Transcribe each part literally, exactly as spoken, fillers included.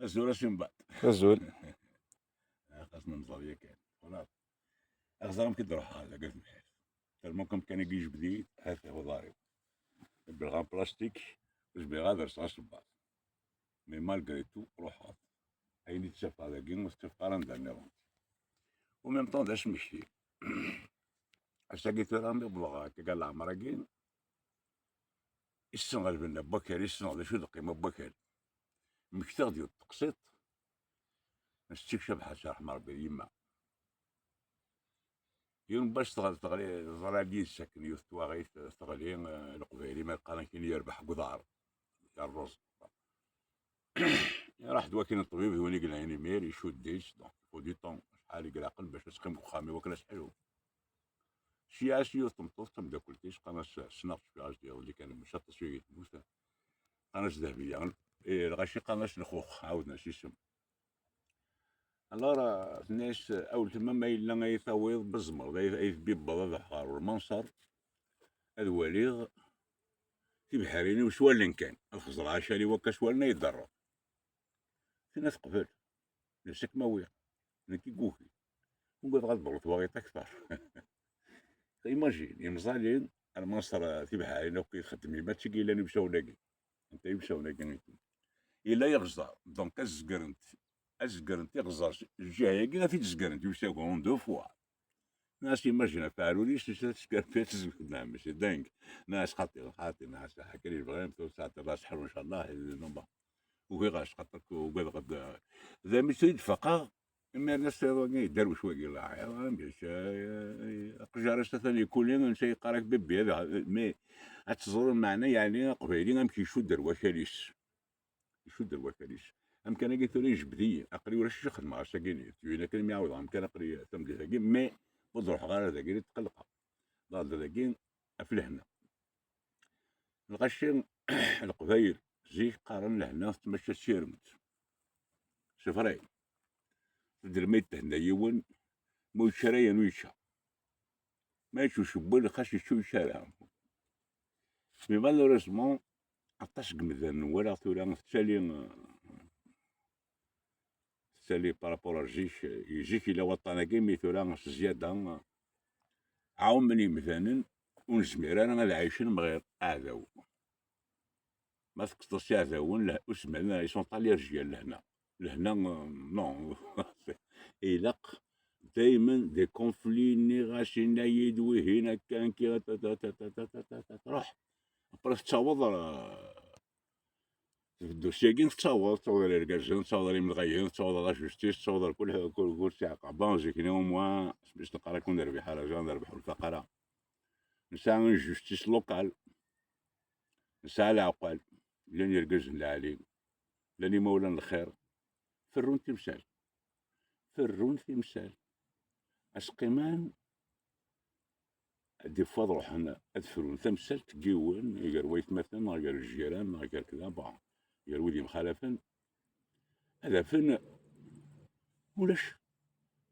Azul a Simbad. Azul. Xas nemẓer yakan. Xalaṣ. Axẓar amek i d-ruḥeɣ dagi tebḥirt. Tellement kan kan i yejbed-iyi, hata uḍar-iw. Belɣa n plastik, ur zmireɣ ad rseɣ asebbaḍ. Mais malgré tout, ruḥeɣ. Ayen i ttafeɣ dagi, ur ttafeɣ ara anda nniḍen. Au même temps, d asmekti. Ass-agi tura mi wwḍeɣ akka ɣer leɛmer-agi, issen ɣer lbenna n wakal, issen d acu d lqima n wakal. Mmektiɣ-d yiwet teqsiṭ n Setti Cabḥa, s ṛṛeḥma Ṛebbi d yemma. Yiwen n wass teɣ-, teɣli, teḍra-d yid-s akken yiwet twaɣit, teɣli, eh, Leqbayel ma qqaren akken yerbeḥ deg uḍar, yerreẓ. Iruḥ-d wakken ṭṭbib d win i yellan imir, icudd-itt, donc il faut du temps, acḥal i ilaqen bac ad teqqim deg uxxam-iw akken ad teḥlu. Sya-s yiwet tmeṭṭut d tameddakelt-is, qqaren-as, ssneɣ-tt, cfiɣ-as-d iḍelli kan, mačči aṭas i temmut. Qqaren-as Dehbiya. Eh, lɣaci qqaren-as Lxux, ɛawden-as isem. Alors, eh, tenna-yas, a weltma, ma yella ay tawiḍ, tzemreḍ ay, ay tbibbeḍ ad ruḥeɣ ɣer Lmanṣer, ad waliɣ tibḥirin-iw s wallen kan, ad xeẓreɣ acal-iw akka s wallen ay ḍerreɣ. Tenna teqbel. Nefs-ak ma wiɣ. Nekk i yuki. Ugadeɣ ad ḍelbeɣ wayeḍ akter. Imagine, imẓali, Lmanṣer, tibḥirin akk i txeddem yemma, d tigi yellan i usawen-agi. Anta i usawen-agi i tum? Yella yeɣẓer. Donc, ad zegrent, ad zegrent iɣẓer s lǧiha-agi, ad t-id-zegrent i usawen, deux fois. Nas imagine ɣef aɛrur-is, s teskert, s tezgert, nɛem, c'est dingue. Nas xaṭi, xaṭi, nas, ḥakan yebɣi, tura saɛet ras ḥru, inchallah, eh, non, bon. Ugiɣ-as, xaṭer ugadeɣ ad, d amis i d-faqeɣ, imir nas iḍ-agi, yedderwec wagi, la, amek, eh, aqjar-is atan ikuli, nsa yeqqar-ak bébé, ad, mais, ad teẓreḍ lmeɛna, yeɛni, aqbayli, amek icudd ar wakal-is. Icudd ar wakal-is. Amkan-agi tura ijbed-iyi. Aql-i ulac acu xedmeɣ ass-agi-nni. Tugin akken mi ɛawdeɣ amkan aql-i tameddit-agi, mais ur d-ruḥeɣ ara dagi, tqellqeɣ. Ḍalda dagi, ɣef lehna. Lɣaci, Leqbayel, zik qqaren lehna tettmačča s tiremt. C'est vrai. Tedder ma yethenna yiwen, ma ur yečči ara, yernu yečča. Ma yečč ucebbal, xas yečču yečči ara. Mais malheureusement, aṭas n yemdanen walaɣ tura tettali, tettali par rapport ar zik. Zik yella waṭṭan-agi, mais tura s zzyada, ɛummen yemdanen, ur nezmir ara ad ɛicen mɣir aɛdaw. Ma tekkseḍ s iɛdawen, leh-, usmen, ils sont allergiques à lehna. Lehna, euh, non. Ilaq daymen des conflits, nniɣ-as, yenna-yi-d wihin, akka, akka, ta, ta, ta, ta, ta, ta, ta, ta, truḥ. Après tettaweḍ, euh, deg dossier-agi tettaweḍ, tettaweḍ ar irgazen, tettaweḍ ar imenɣayen, tettaweḍ ar la justice, tettaweḍ ar kul, kul, kul si ɛqaba, zik-nni au moins, s mi s-neqqar akk ur nerbiḥ ara, jan nerbeḥ ur nfaq ara. Nesɛa une justice locale. Nesɛa leɛqel, llan yergazen lɛali, llan imawlan n lxir, ferrun timsal. Ferrun timsal. Asqiman, des fois ad ruḥen ad frun tamsalt n yiwen, gar waytmaten, neɣ gar ljiran, neɣ gar kda, bon, gar wid yemxalafen. Ad afen ulac,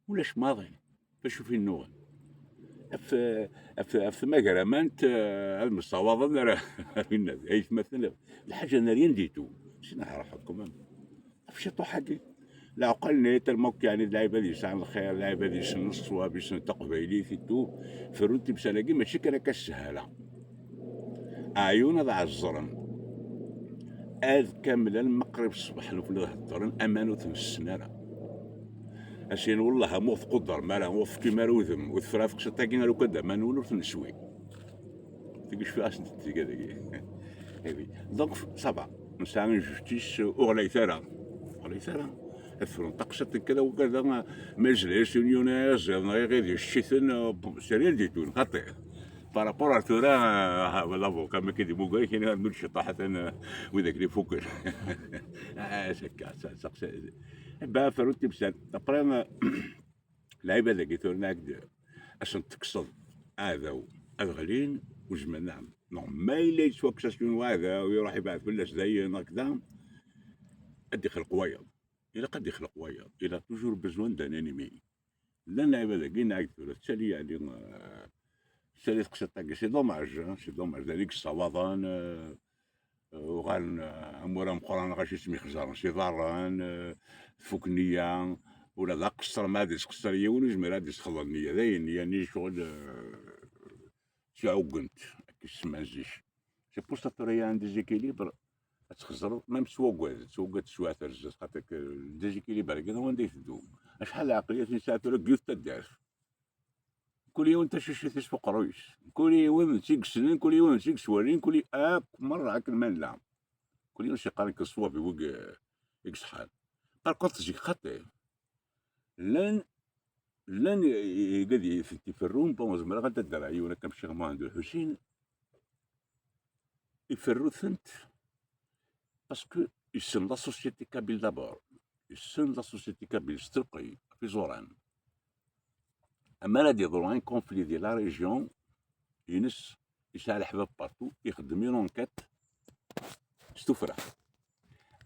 ulac maḍi. Acu fi nnuɣen? Af, af, af tmagramant, eh, ad messawaḍen ar, ar winna, aytmaten, lḥaǧa n rien du tout. Sin ḥerḥeḍ quand même. Af ciṭuḥ-agi. Leɛqel-nni, tellement que, yeɛni, d lɛibad yesɛan lxir, lɛibad yessnen ṣṣwab, yessnen taqbaylit et tout. Ferrun timsal-agi, mačči kan akka s sshala. Aɛyun ad ɛeẓẓren. Ad kamlen meqrib ṣṣbeḥ, nufella ad heddren, aman ur ten-ssnen ara. Asin, wellah, am ur tquddrem ara, ur tefkim ara udem, ur tefra teqsiṭ-agi, ara ukan d aman ur ten-neswi. Tigi cfiɣ-asent tga dagi. Eh oui. Donc, ça va. Nesɛa une justice, ur ɣlayet ara. Ur ɣlayet ara. Ad frun taqsiṭ n kra u kra, ma yezla-yas yiwen, yiwen ayaziḍ, neɣ iɣid, yessiten, euh, c'est rien du tout, xaṭi. Par rapport à tura, ah, l'avocat, ma k-id-imugar, kini ar mud ciṭaḥ, atan, euh, widak li fuken. Ah, c'est ça, ça, ça, c'est, eh ben, ferrun timsal. Après, euh, lɛibad-agi tura, nɛak-d, asen-tekkseḍ aɛdaw, ad ɣlin, ur zmiren, nɛam. Non, ma yella yettwakkes-as yiwen waɛdaw, iruḥ ibeɛɛed fell-as dayen, hakda, ad d-ixleq wayeḍ. Ilaq ad d-ixleq wayeḍ. Il a toujours besoin d'un ennemi. Llan lɛibad-agi, nɛak-d tura, tettali, yeɛni, euh, tettali teqsiṭ-agi. C'est dommage, hein, c'est dommage. D ayen i yessawaḍen, euh, uɣalen, eh, amur ameqqran ɣac isem ixeẓren s iḍarren, eh, tfuk nniya, ula d aqeṣṣer ma ad isqeṣṣer yiwen ur yezmir ad isxeḍ nniya, d ayen nniya-nni ccɣel, eh, ttɛuggent, akken semman zik. C'est pour ça tura il y a un déséquilibre, ad txeẓreḍ, même s wagad, s wagad teswiɛt ar zdat, xaṭer que le déséquilibre-agi ɣer wanda iteddu. Acḥal n lɛeqliyatin nesɛa tura deg yiwet taddart. Kul yiwen tacict-is f uqerruy-is. Kul yiwen d tigessnen, kul yiwen d tigeswalin, kul yi-, akk merra akken ma nella. Kul yiwen s-yeqqaren ke ṣṣwab i wigi i iṣeḥḥan. Par contre, zik xaṭi. Llan, llan i-, i-, igad i tent-iferrun, bon, zemreɣ ad d-ddreɣ yiwen akka am Ccix Muḥend Lḥusin, iferru-tent parce que yessen la société kabyle d'abord. Yessen la société kabyle s telqey, ɣef iẓuran. Amar ad yeḍru un conflit di la région, ines, yesɛa leḥbab partout, ixeddem une enquête s tuffra.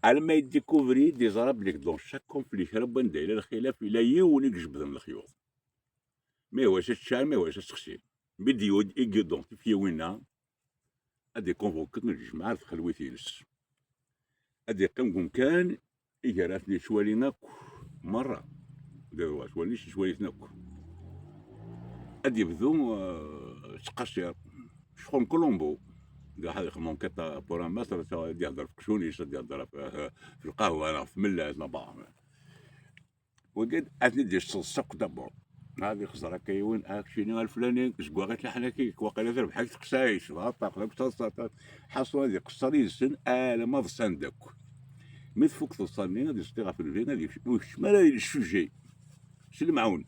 Alma yeddikuvri-d, yeẓra belli dans chaque conflit, kra n wanda yella lxilaf, yella yiwen i ijebbden lexyuḍ. Ma ihwa-s ad teččar, ma ihwa-s ad texsi. Mi d-identifyi winna, ad ikonvoki lejmaɛ ar txelwit-ines. Ad iqqim deg umkan, iger ad ten-yettwali akk merra. Ad iḍewwer s wallen-is, yettwali-ten akk. Ad yebdu, eh, yettqaṣir. Ccɣel n Colombo. Ad iruḥ ad ixdem enquête pour un mètre, ad yehder f qecun-is, ad yehder f, f lqahwa, neɣ f tmellalt, neɣ beṛṛa. Wagi ad ten-id-yesseḍs akk d'abord. Ad ixẓer akka yiwen, ah, keččini a leflani, zeggaɣ-ik leḥnak-ik, waqila terbeḥ-ak teqsayt, d aṭaq, d akk taḍsa, ḥaṣun ad iqeṣṣer yid-sen alamma ḍsan-d akk. Mi tfuk teḍsa-nni, ad iẓeṭṭ ɣef lbi, ad yekcem, ur yekcim ara di le sujet. S lemɛun.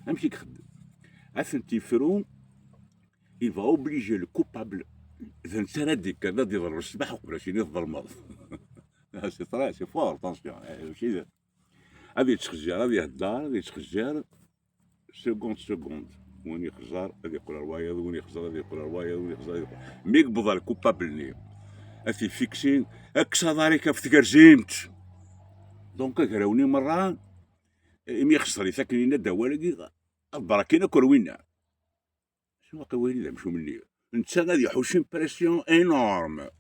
Amek i ixeddem? Ad tent-yefru, il va obliger le coupable, d netta ara d-yekkren ad iḍlem ṣṣbeḥ uqbel ad s-yini tḍelmeḍ. C'est très, c'est fort, attention. Eh, mačči d-, ad yettxezzir, ad ihedder, ad yettxezzir, seconde, seconde. Win yexẓer, ad yeqqel ar wayeḍ, win yexẓer, ad yeqqel ar wayeḍ, win yexẓer, ad yeqqel. Mi yewweḍ ar coupable-nni, ad t-yefiksi, kkes aḍar-ik ɣef tgerzimt. Donc, agraw-nni merra, imi yexẓer-it akken yenna-d awal-agi, ad brakin akk ar winna. Sima qawali d amcum-nni. Netta ad iḥuc une pression énorme.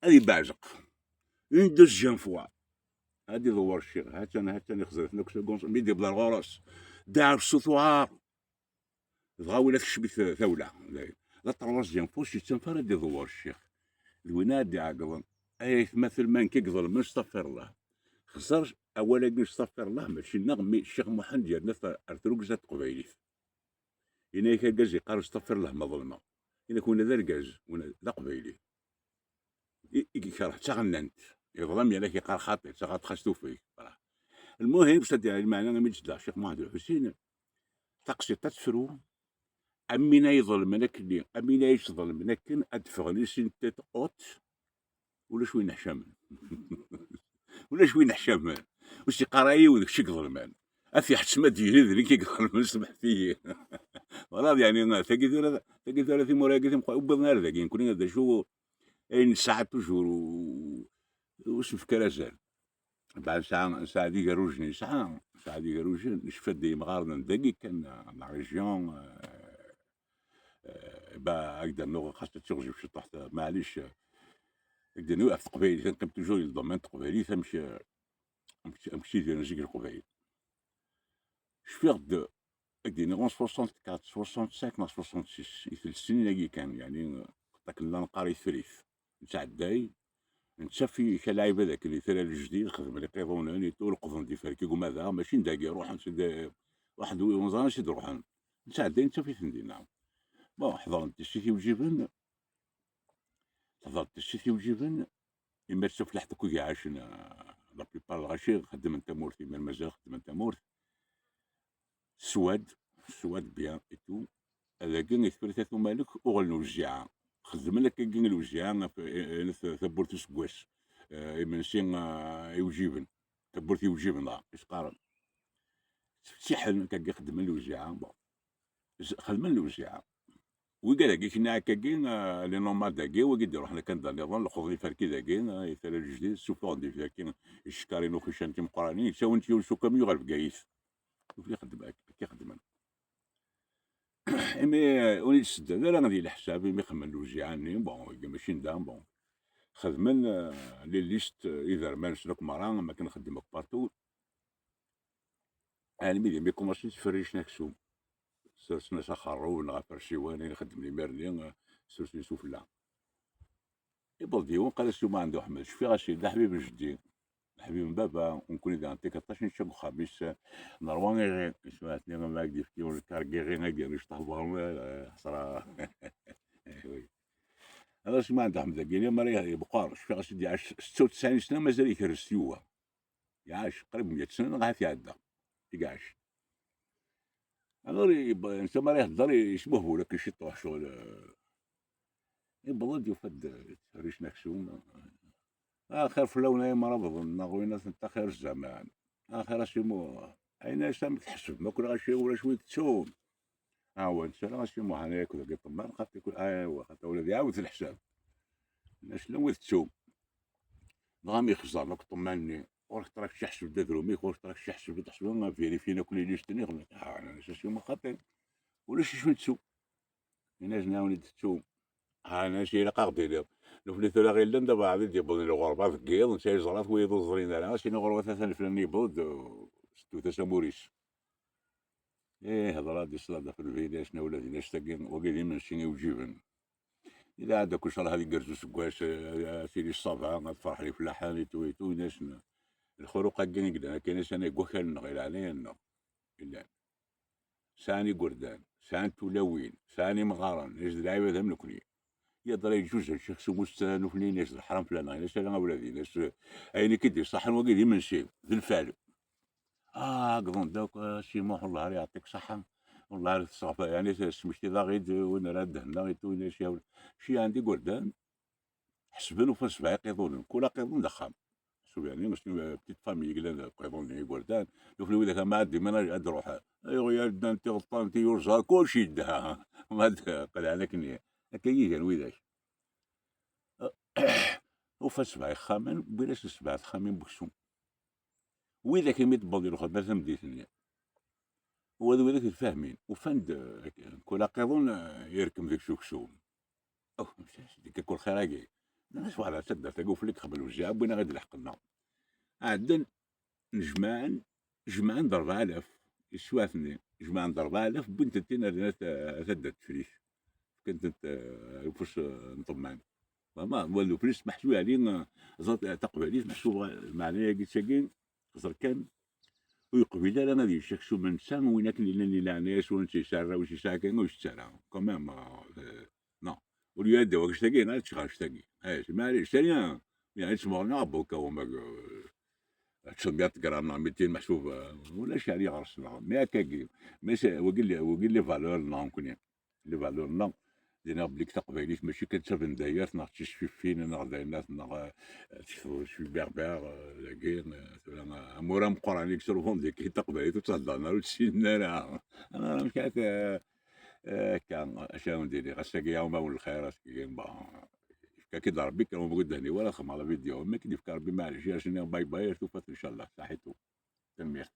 Ad ibeɛzeq. Une deuxième fois. Ad iḍewwer ccix. Ha-tt-an, ha-tt-an, ixẓer-iten akk s agunṣ. Mi d-iwweḍ ar ɣur-s. Dɛa ṣṣut uɛar. Dɣa wala tekcem-it tawla. La troisième fois, ur s-yettanef ara ad iḍewwer ccix. D win ara d-iɛeggḍen. Ay aytma, tella nekk i iḍelmen, stafirllah. Xẓer awal-agi, stafirllah, mačči nneɣ, mi Ccix Muḥend yerna ar trugza n teqbaylit. Yenna-yak argaz yeqqar, stafirllah ma ḍelmeɣ. Yenna-k winna d argaz, winna d aqbayli. I, i ikerh d taɣennant. Iḍlem yerna k-yeqqar xaṭi, d taɣaṭ xas tufeg. Voilà. Lmuhim, c'est-à-dire, lmeɛna imi d-tedda Ccix Muḥend Lḥusin, taqsiṭ-a tefru, am win ay iḍelmen akkenni, am win ay yettḍelmen akken, ad d-ffɣen i sin tête haute, ulac win neḥcamen. Ulac win neḥcamen. Ur s-yeqqar ara yiwen d kečč i iḍelmen. Ad t-iḥettem ad d-yini d nekk i iḍelmen, smeḥt-iyi. Voilà, yeɛni, tagi tura, tagi tura timura-agi timqu-, wwiḍen ar dagi, nekkni d acu, ayen nesɛa toujours, ur, ur s-nefki ara azal. Ba, nesɛa, nesɛa d igerrujen, nesɛa, nesɛa d igerrujen, necfa-d imɣaren n dagi kan, la région, euh, euh, ba, ad k-d-rnuɣ, xas ad tiɣzif ciṭuḥ, maɛlic, euh, ad k-d-rnuɣ ɣef teqbaylit, ad neqqim toujours di domaine teqbaylit, amek, euh, amek, amek ttidiren zik leqbayel. Cfiɣ-d, ad k-d-iniɣ, en soixante-quatre, soixante-cinq neɣ soixante-six, i telt snin-agi kan, yeɛni, akken la neqqar i tefrit. Nettɛedday, nettaf i kra lɛibad akken di Tala Lejdid, xedmen iqiḍunen, i ṭul, qḍen-d iferki deg umadaɣ, mačči n dagi, ruḥen s d-, ruḥen d wi ur neẓri ansi d-ruḥen. Nettɛedday, nettaf-iten dinna. Bon, ḥeḍren tissit iwjiben, ḥeḍren tissit iwjiben, imir ttaflaḥt akk i iɛacen, euh, la plupart lɣaci xeddmen tamurt, imir mazal xeddmen tamurt. Swad, swad bien et tout. Dagi i tefrit At Umalek uɣel n lewziɛa. Xedmen akkagi lewziɛa ɣef, eh, eh, tawwurt useggas. Eh, imensi, eh, iwjiben. Tawwurt iwjiben, dɣa, i s-qqaren. Ttfettiḥen, akkagi xedmen lewziɛa. Bon. Z-, xedmen lewziɛa. Wigad-agi kenna akkagi, eh, les nomades-agi, wigi d-iruḥen akka anda nniḍen, leqḍen iferki dagi, eh, i Tala Lejdid, ssufuɣen-d iferki, icekkarin uxican timeqqranin, ttawin-t yiwen s ukamyun ɣer Bgayet. Ixeddem ak-, akka i xeddmen. Imi ur yi-d-sseddan ara di leḥsab, imi xedmen lewziɛa-nni, bon, iga mačči n da, bon. Xedmen, euh, les listes, euh, iderman-nsen akk merra, am akken nxeddem akk partout. Almi d imi kumasen ttferricen aksum. Sersen-as axerrub neɣ afersiwan, ayen xeddmen imir-nni, euh, sersen sufella. Iwweḍ-d yiwen, qqar-as i Muḥend Uḥmed, cfiɣ-as-id, d aḥbib n jeddi, aḥbib n baba, nekkni daɣen tikkelt aṭas nečča deg uxxam-is, nerwa iɣi, iswa-tni ma ak-d-yefki ur nekk argiɣi, ad d-yerr icṭeḥ ɣur-m, eh, ḥesra. Wi. Qqar-as i Muḥend Uḥmed dagi, lemmer i-, yebqer, cfiɣ-as-id iɛac setta u tesɛin sna, mazal ikerrez tyuwa. Iɛac, qrib meyya sna neɣ ahat iɛedda. I iɛac. Alors, yeb-, netta mi ara ihedder, yesmuhbul akken ciṭuḥ, ccɣel, eh, yewweḍ-d, yufa-d, eh, ttferricen aksum. Axir fell-awen ay imrabeḍen, neɣ win ad tent-axir zzaman. Axir a Si Muḥ, ayen-as amek tḥesbem akk lɣaci ulac wid ttum. Awa, netta a Si Muḥ, ana yakk dagi ṭemman, xaṭi kul, aywa, xaṭi ula d iɛawed leḥsab. Nnas llan wid ttum. Dɣa mi xeẓren akk ṭṭemman-nni, ɣur-k ṭrak ḥseb-d adrum-ik, ɣur-k ṭrak ḥseb-d, ḥesben, vérifien akk les listes-nni, xedmen, ah, nnan-as a Si Muḥ xaṭi, ulac acu nettu. Yenna-as nɛawen-d tettu. Ah, nnan-as ilaq ad ɣ-d-tiniḍ. Nufni tura ɣillen d abeɛḍ i d-yewwḍen i lɣerba deg yiḍ, netta yeẓra-t, wiyiḍ ur ẓrin ara, as-ini ɣur-wat atan flan yewweḍ-d, uh, settut-as amur-is. Ih, hedra-d iṣla-d ɣef lbeyda, as-na ula d inas-agi, wagi d imensi iwjiben. Ila ɛad akk ncallah ad igerrez useggas, eh, eh, tili ṣṣaba, ad ferḥen ifellaḥen, itu, itu, ini-asen, lxuruq-agi i yellan akka, ini-asen, deg wakal-nneɣ, i leɛnaya-nneɣ, i llan. Sɛan igerdan, sɛan tulawin, sɛan imɣaren, is d lɛibad am nekni. Yeḍra yeǧǧuǧ aksum usta nufni, ini-as d leḥram fell-aneɣ, ini-as ala a wladi, ini-as, ayen i k-id-iṣaḥen wagi d imensi, d lfal. Ah, ggḍen-d akk, a Si Muḥ, wellah ara yeɛṭik ṣṣeḥḥa. Wellah ara tesseɣfa, yeɛni tesmektiḍ-aɣ-id win ara d-hennaɣ i tugna-s yawen. Ci ɛandi igerdan, ḥesben ufan sebɛa iqiḍunen, kul aqiḍun d axxam. Ḥseb yeɛni, mačči d petite famille i yellan d iqiḍunen n igerdan, nufni widak ama ad d-iman ad d-ruḥen. Ayɣer ya ddan tiɣeṭṭen, tiyurẓa, kulci yedda. Ma d-qelɛen akken i-, akka i gan widak. Ufan sebɛa ixxamen, wwin-asen sebɛa texxamin n weksum. Widak imi d-wweḍ i lxedma tameddit-nni, u ad widak d-fahmin, ufan-d, eh, kul aqiḍun, eh, yerkem deg-s uksum. Oh, deg akk lxir-agi. Nnan-as, "Waɛla taddart-agi uflik xbel wezziɛ, wwin-aɣ-id lḥeqq-nneɣ." Ɛeddan, nejmaɛen, jemɛen-d rebɛa alaf, yeswa-ten-i, jemɛen-d rebɛa alaf, wwin-tent-in ar dinna ta-, taddart Tefrit. Fkan-tent, eh, ar ufus, eh, n ṭṭemman. Vraiment, wa d uflis meḥsub yeɛni, eh, ẓer, eh, taqbaylit meḥsub, eh, meɛna-yagi d tagi, ẓer kan, ur yeqbil ara ad yečč aksum n netta, win akken yellan di leɛnaya-s, ur netta yesɛa arraw-is, yesɛa kan, ur yečč ara. Quand même, eh, non. Ur yadda wagec tagi, neɣ ad ččeɣ anect-agi. Eh, maɛlic, sani, yeɛni ttmuɣen neɣ abbuka wamag, eh, ad teččeḍ mya gram neɣ mitin meḥsub, eh, ulac yeɛni ɣer-s neɣ. Mais akkagi, mais c'est, wagi, wagi les valeurs-nneɣ nekkni. Les valeurs-nneɣ, d-iniɣ belli taqbaylit mačči kan d tabendayert neɣ d tisfifin neɣ d ayen neɣ, eh, je suis berbère, eh, dagi, eh, tura, eh, amur ameqqran i yettruḥun deg taqbaylit ur tt-heddren ara ur tt-ssinen ara. Alors, amek ara t-, eh, akka, acu ara wen-d-iniɣ, ass-agi yawm-awen lxir, ass-agi, bon, yefka-k-id Rebbi, kan ur bɣi ddehni wala xedmeɣ la vidéo, mi k-d-yefka Rebbi, maɛlic, ar s-iniɣ bye bye, ar tufat, ncallah, saḥitu. Tanemmirt.